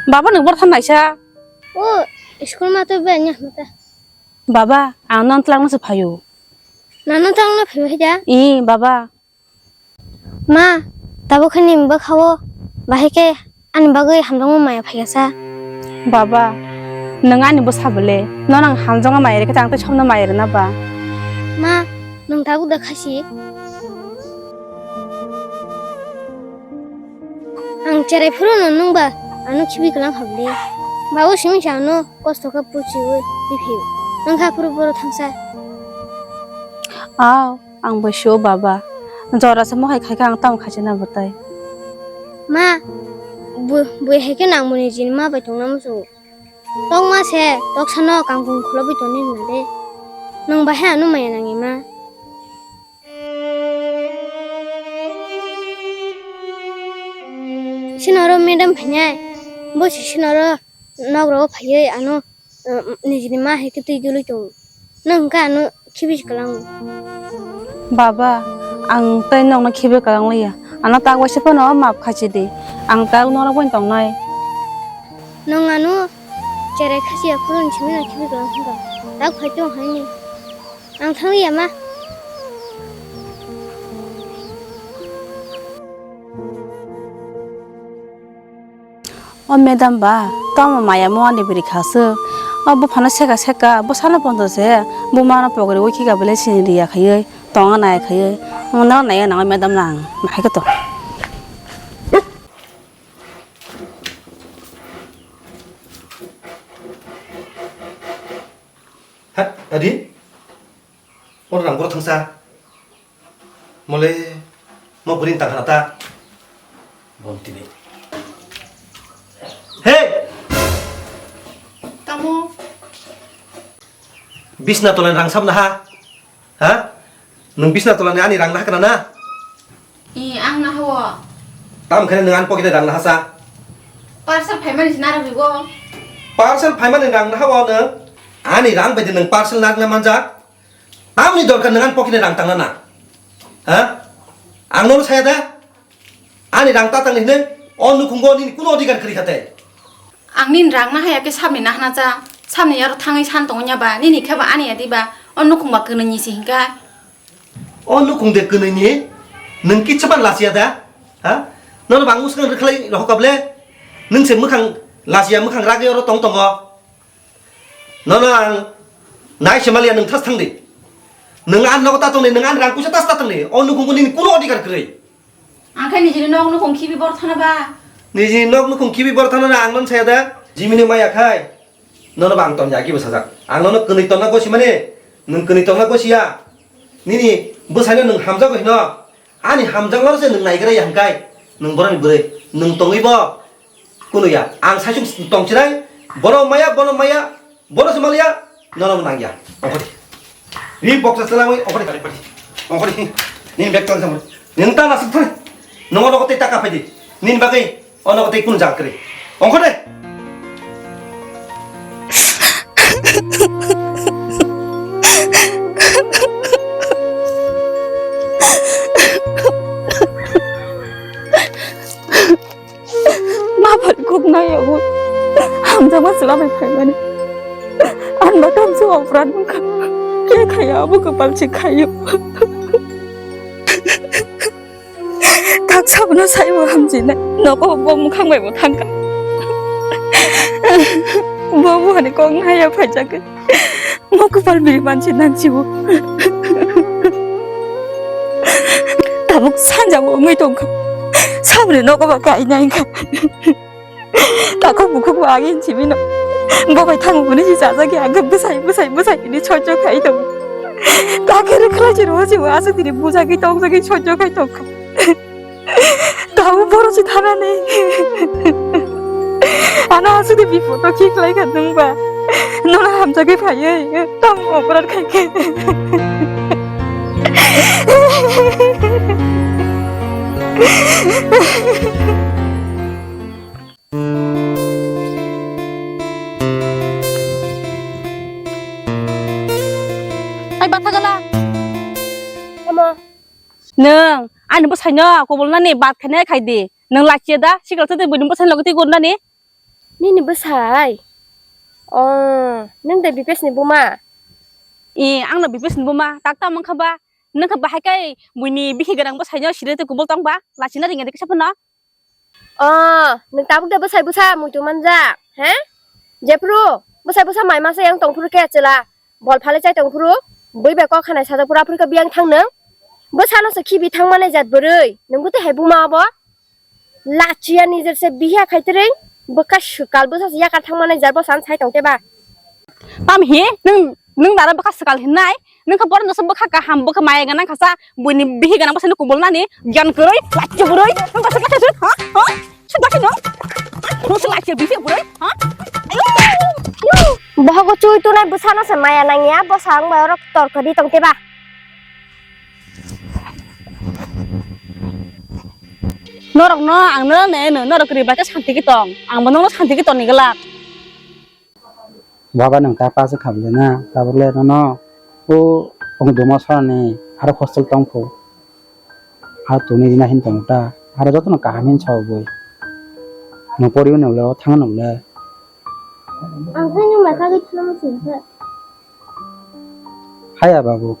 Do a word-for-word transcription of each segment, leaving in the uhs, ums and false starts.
Baba, nwng boro thang naisa? O, school ma to bai nya hmata. Baba, ang non tlangna se phaio. Nano tlangna phaibai da? I, baba. Ma, tabuk khe nini bwkhao bahai khe ani bagwi hamjakma maya phaikha sa. Baba, nwng ani bwsa bole, nono ang hamjakma maya rikhe tei ang tei somno maya rwna ba? Ma, nwng tabuk da khasi. Ang cherai phuru no nwng ba ano khibi kwlang kha bole. Babu simi sa ano kosto khe puchiwi riphi. Nwng kha phuru boro thangsa. Aw. Ang bai sio baba, jora se mohai khai khe ang tamo khaisina bwtai. Ma, bui, bui hai khe nang boni jini ma bai tongna muchungo. Tokma se, toksano kangkung khulobwi tongni hwnna de. Nwng bahai ano maya nangya ma. Sinoro madam phainai, bo se sinoro nok rogo phaiwi ano, uh, nijini ma hai khe twi dului tongo. Nwng hwnkhe ano khibi se kwlango. Baba, ang tei nokno khibi kwlang liya. Ano tak waisa phano maaf khachi di. Ang tak norok bai tongnai. Nwng ano cherai khasiya phuru ni simi no khibi kwlang hwnkha. Tak phai tong haini. Ang thang liya ma. O madam ba, tamo maya mo ani bwrwi kha se. O buphano seka seka, bwsano pondo se, buma no pogri wi khika bele sini riya khaiwi, tonga nai khaiwi. Mo no nai nang o madam nang, bahai khe to. Ha, adi? Mo rang boro thangsa. Mole, mo bwrwi tang khana ta. Bon tini. Hey! Tamo? Bisna tolan rang sabna ha? Ha? Nwng bisna tolani ani rang nahakra na? I, ang nahawo. Tam khane nwng ani pocket rang nahasa? Parcel phaimani se narwgwi bo. Parcel phaimani rang nahawo nwng? Ani rang bai de nwng parcel narwgna manjak? Tamni dorkar nwng ani pocket rang tangna na? Ha? Ang nono saya da? Ani rang ta tangni hwnwi o nukhungo nini kuno odhikar kwrwi kha tei? Ang nini rang nahaya khe sabni nahana cha, sabni aro thangwi san tongo nya ba, nini khe ba ani ya di ba, o nukhung ba kwnwi ni se hinka. O nukhung de kwnwi ni, nwng kicha ban lasiya da? Ha? Nono bang mwswkang rwkhlai rohor kha ble? Nwng se mwkhang lasiya, mwkhang ragwi oro tong tongo. Nono ang nai se maliya, nwng thas thang di. Nwng ani nogo ta tong di, nwng ani rang puisa tas ta tong di. O nukhung nini kuno odhikar kwrwi. Ang khe nijini nok nukhung khibi bor thana ba? Nijini nok nukhung khibi bor thana na ang non saya da. Jimini maya khai. Nono bang ton ya kibo sajak. Ang nono kwnwi tonna gosi mani. Nwng kwnwi tonna gosi ya. Nini bwsaino nwng hamjago hino. Ani hamjakmano se nwng naigra ya hwnkhai. Nwng boroni bwrwi. Nwng tongwi bo. Kunu ya. Ang saisung tong chinai. Bono maya, bono maya. Bono se maliya, nono bo nangya. Ongkhori. Ri boksa selangwi ongkhori. Ongkhori. Nini bag tong samri. Nini ta nasuk thori. Nongo nogo tei taka phaidi. Nini bagwi ono tei kun jang kri. Ongkhori. Ma bai kok nai abo. Hamjakma chwla bai phaimani. Ang ba tamsa operat wngkha. Khe khaiya abo kwpal se khaio. Kak sabono saibo hamjinai. Nogo bo mukhang bai bo thangkha. Bo bo hani kok naiya phaijak. Mo kwpal biri manse nangsibo. Tabuk sanjabo wngwi tongkha. Sabri nogo ba kainai wngkha. Takhuk bukhuk bo agin sibino. Bo bai thango hwnwi si chajak ya, ang khe bwsai, bwsai, bwsai hwnwi sojjo khai tongo. Takhe rwkhlai se rw sibo, aswk diri bujagwi tongjagwi sojjo khai tongkha. Tamo borok se thanani. Ano aswk de bipot o khiklai kha nwng ba. Nono hamjagwi phaiwi tamo operat khai khe. Ai batha gala. Tamo. Nwng ani bwsaino kobolnani bat khainai khai di. Nwng lachiya da, sikla thwi twi buini bwsai logi twi gurnani. Nini bwsai? O, nwng de Bipesh ni buma? E, ang no Bipesh ni buma. Tak tamo wngkha ba? Nwng khe bahai kai buini bikhi gwnang bwsai no siri tei kubul tong ba? Lachina ringya de kisa phano. O, nwng tabuk de bwsai bwsa muitu manjak, he? Jephru bwsai bwsa mai masa yang tongphuru khe chwla, bol phalai chai tongphuru, bui bai kok khanai sajak phuru aphuru khe biyang thang nwng. Bwsano se khibi thang manai jat bwrwi, nwng bwtwi hai buma obo? Lachiya nijer se biya khai twrwi, bwkha swkal bwsa se yakar thang manai jat bwsa ang sai tong tei ba? Tam hi nwng, nwng dara bwkha swkal hinai, nwng khe borok no se bwkha kaham, bwkha maya gwnang khasa, buini bihi gwnang bwsa no kubul nani, gyan kwrwi, lachcha bwrwi, nwng bwsa bwkha se, ha? Ha? Sudaki no? Nwng se lachcha bihi bwrwi, ha? Ayo! Bohogo chui tunai bwsa no se maya nangya, bwsa ang bai oro tor kwrwi tong tei ba? Norok no ang no ne no, norok kwrwi bai khe santi khe tong, ang bo nokno santi khe tongni glak. Baba nwng ta pass wngkha bwle na, tabuk le nono o wng duma sorani aro hostel tongphu. Aro tuni rina hin tongo ta, aro jotono kaham hin sao bui. Nwng poriwi nwng le o thang nwng le. Ang khe nwng bai kagwi thangma singkha. Haya babu.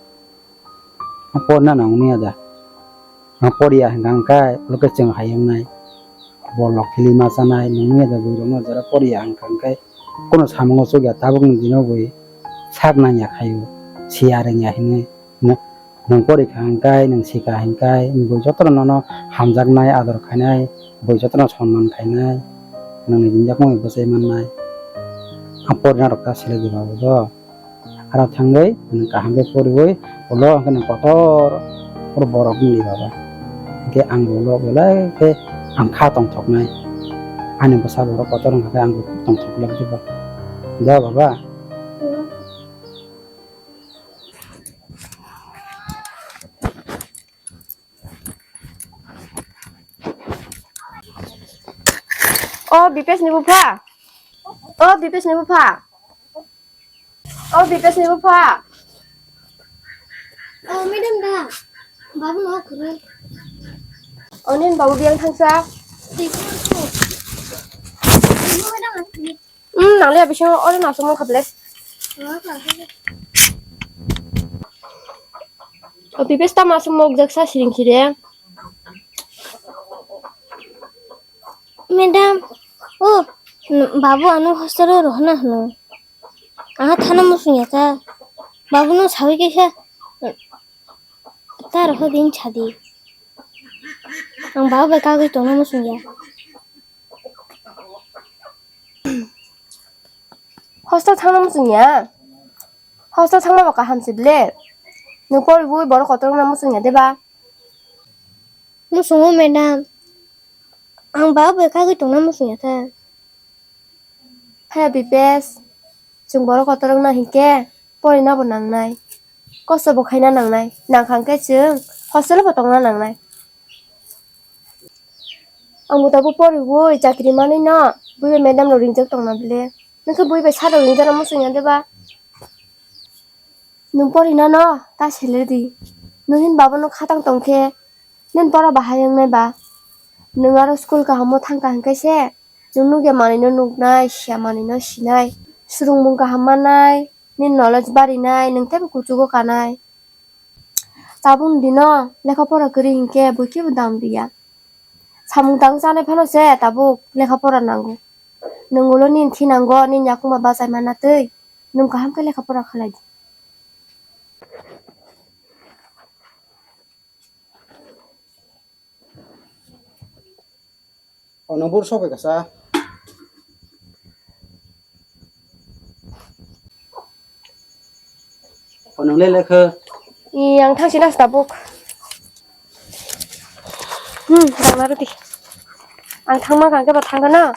Porna nang nungya da. Ang poriya hwnkha hwnkhe ulo khe chwng hai wngnai. Bolrok philwi ma chanai nungya da, bwrwirokno jora poriya hwnkha hwnkhe kono samungo chukya, tabukni dino bui sak nangya khaio, siya rwngya hinwi. Nw-, nwng porikha hwnkhe, nwng sikha hwnkhe, bui jotono nono hamjaknai, ador khainai, bui jotono sonman khainai, nwngni dinjakmani bwchai mannai. Ang porinarok ta selai di babu do. Aro thangwi nwng kaham khe poriwi ulo hwnkhe nwng kotor oro borok wngdi baba. Hwnkhe ang bo ulo belai khe ang kha tongthoknai. Ani bwsa borok kotor wngkha khe ang bo tongthok glak diba. Da baba. O Bipesh ni bupha. O Bipesh ni bupha. O Bipesh ni bupha. O madam da. Babu no khurui. O nin babu biang thangsa. Di. Madam. Hmm, nang le bisingo oro nasuk mangkha ble. O Bipesh tamo aswk mokjak sa siring sire. Madam, o, babu ano hostel o rohna hwno. Aha thana muchung ya ta. Babu no sawi kaisa ta roho din chadi. Ang babu bai kagwi tongna muchung ya. Hostel thangna muchung ya? Hostel thangna bo kaham se ble. Nwng poriwi borok kotor wngna muchung ya de ba? Muchungo madam. Ang babu bai kagwi tongna muchung ya ta. Haya Bipesh, chwng borok kotor wngna hinkhe porina bo nangnai. Kosto bo khaina nangnai. Nangkha hinkhe chwng hostel bo tongna nangnai. Ang bo tabuk poriwi chakri manwi no bui bai madam rok ringjak tongna bile. Nwng khe bui bai sir rok ringjak na muchung ya de ba? Nwng pori nano ta selai di. Nwng nini baba no khatang tong khe nini pora bahai wngnai ba? Nwng aro school kaham o thang kha hwnkhe se nwng nukya manwi no nuknai, siya manwi no sinai, swrwngmung kaham mannai, nini knowledge barinai, nwng teibo kuchugo kanai. Tabuk ni dino lekha pora kwrwi hinkhe bui khe bo dam riya. Samung tang chanai phano se tabuk lekha pora nango. Nwng ulo nini thinango, nini yakung ba bachai manna twi nwng kaham khe lekha pora khlai di. O, nwng bur sok bai kasa. O, nwng le lekha. I, ang thang sina tabuk. Hmm, dang na rwdi. Ang thang ma kang khe ba thang na.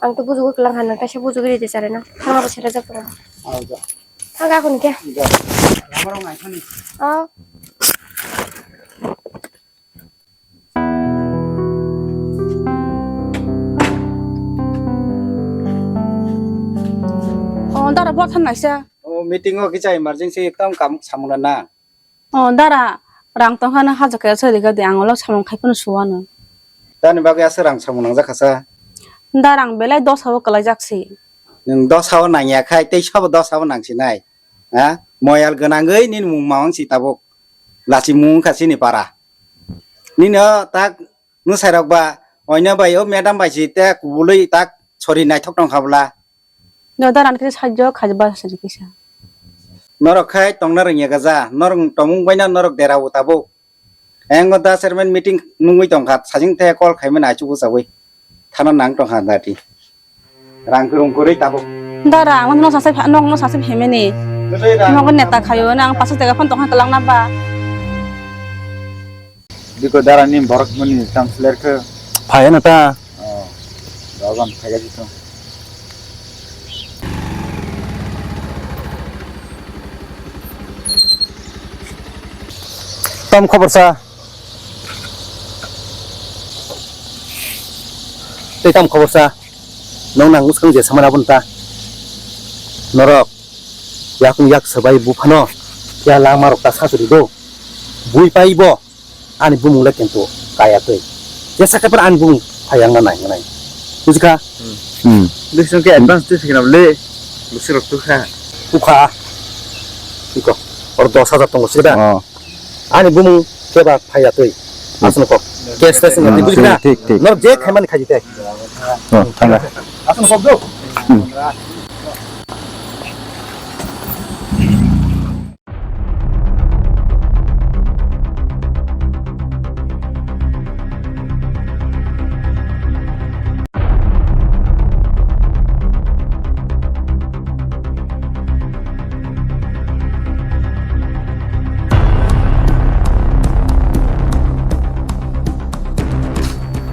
Ang to bujugo klang han, nang kaisa bujugo ridi chare na. Thang abo sera jak tong. Aw, ja. Thang ga khon khe. Ja. Lama rong nai thani. Aw. O, dara bor than naisa. O, meeting o kisa emergency ekdam kam samung na. O, dara, rang tong kha nang hajakhe sari gadi ang ulo samung khai phano suwano. Tani bagwi aswk rang samung nangjak kha sa? Darang belai dosa o kwlaijak si. Nwng dosa o nangya khai tei sabo dosa o nangsinai. Ha? Moyal gwnangwi nini mung mawang si tabuk. Lachi mung wngkha chini para. Nini o tak mwsai rok ba oino bai o madam bai si te kubului tak sori naithok tongkha bwla. No darang khe sajjo khajba sini kisa. Norok khai tongna rwngya gaja, norok tongmung baino norok dera o tabuk. Engo da chairman meeting nungwi tongkha, sajing the call khaimani achugo chawi. Thana nang tongkha dati. Rang kurung kurui tabuk. Dara, ang no sase pha-, no, no sase phemeni. Nogwi neta khayo, nang paso tega phone tongkha kwlangna ba. Biko dara ni borok mani tang fler khe. Phaya na ta. Oh, dogan phaya jito. Tam khobor sa. Tei tam khobor sa. Nong nang mwswkang je samani aboni ta. Norok yakung yak swbai buphano ya langma rok ta sa chwrwi do. Bui pai bo. Ani bumung le kintu kaya twi. Jesa khe ani bumung phayang na nai nai. Bujikha? Hmm. Bising ke advance tu sikna le. Busirok tu kha. Tu kha. Iko. Or dos hajar tongo sida. Oh. Ani bumung keba phaya twi. Asno kok. Cash test na bujikha? Thik, thik. Nor je khaimani khaji te. Oh, thanga. Asno kok do. Hmm.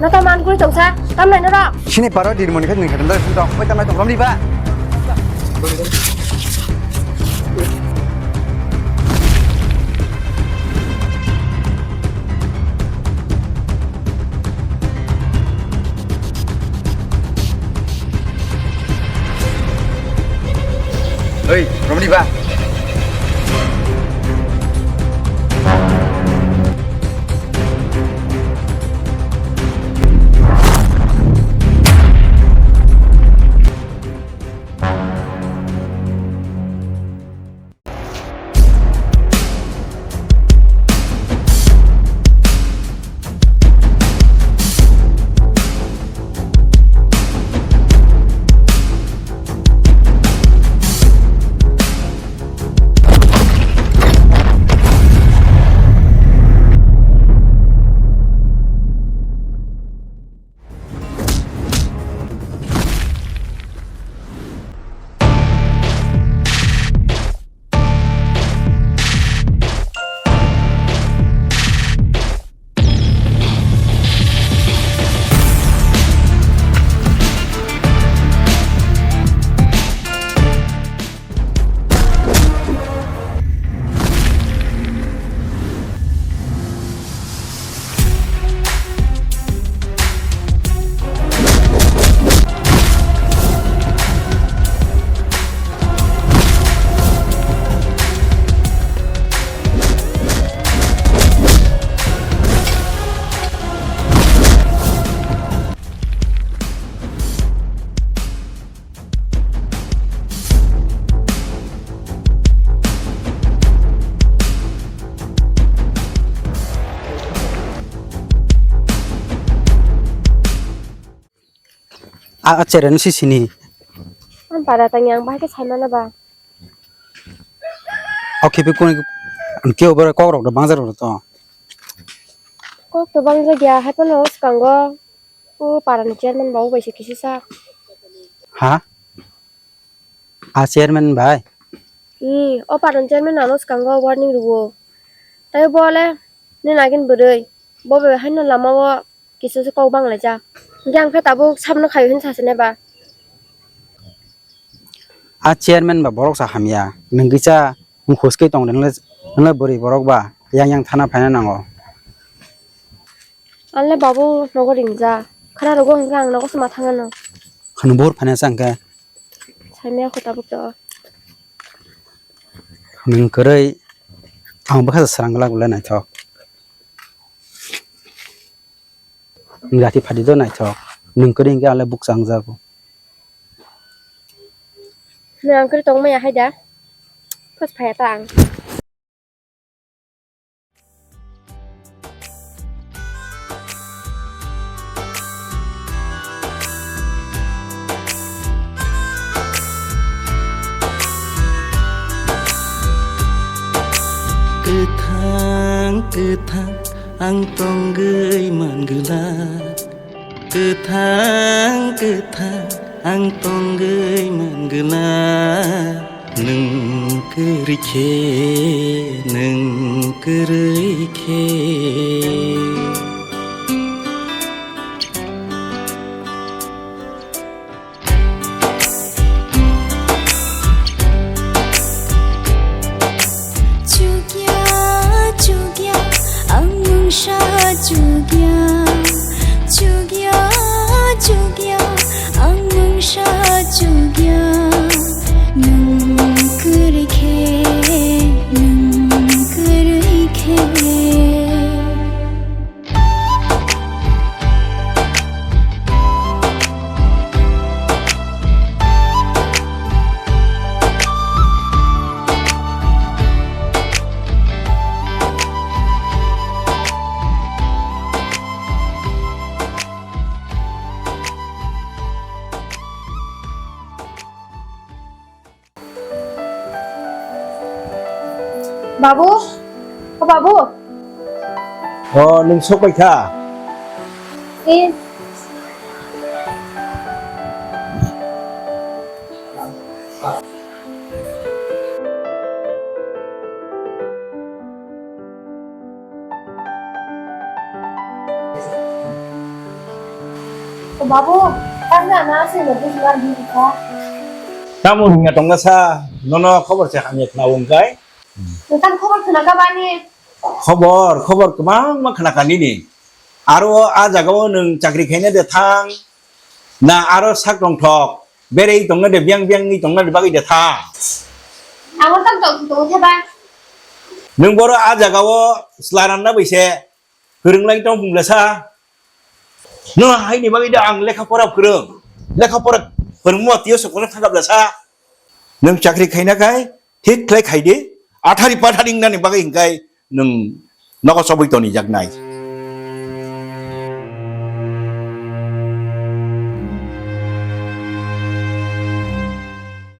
Nata man kuri tongsa, tam nai nara. Sini paro dirmoni khe nini khatam da sini tong, oi tam nai tong romli ba. Oi, romni ba. A, a chere no si sini. Ang para tang yang bahai ke sai mana ba? O khibi kuni kebo bore kok rok do bangsa rok to. Kok to bangsa gya hai pano skango. O para ni chairman ba o bai se kisi sa. Ha? A chairman bai? I, o para ni chairman ano skango warning rwo. Tai bo le ni nagin bwrwi. Bo bai haino lama o Kisa se kok bang laijak. Hingke ang khe tabuk sabno khayo hin sasene ba. A chairman ba borok sa hamya. Nwng kisa mukhus ke tong de, nwng le bwrwi borok ba yang yang thana phaina nango. Ang le babu nogo ringja. Khana rogo hingke ang nogo sima thangano. Khano bor phaina sa hingke. Saimaya kho tabuk to. Nwng kwrwi ang bwkha swrang glak le naithok. Lathi phadi do naithok. Nwng kwrwi hwnkhe ang le bukcha wngjago. Nwng ang kwrwi tongmaya hai da? Phus phaiya ta ang. Kwthang, kwthang, ang tongwi mangwlak. Kwthang, kwthang, ang tongwi mangwlak. Nwng kwrwi khe, nwng kwrwi khe. Chukya, chukya, ang nwngsa chukya. Chukya, chukya, ang nwngsa chukya. Nwng kwrwi khe, nwng kwrwi khe. Babu, o babu. O, nwng sokpai kha? Eh. O babu, tang na na se no bujlar di ka. Tamo hingna tongna sa, nono khobor se hamya khna wng kai. Nwng tang khobor khna ka bani. Khobor, khobor kwbangma khna kha nini. Aro a jagao nwng chakri khaina de thang, na aro sak rongthok berei tongna de, biyang biyang ni tongna de bagwi de thang. Amo tang tong tong the ba. Nwng boro a jagao chwla ranna bai se kwrwng lai tong phung le sa. Nwng haini bagwi de ang lekha pora kwrwng, lekha pora kwrwngmo twiyo se kono thangkap le sa. Nwng chakri khaina khai thik khlai khai di, athari pathari wngnani bagwi hwnkhe nwng nogo chobwi tonijaknai.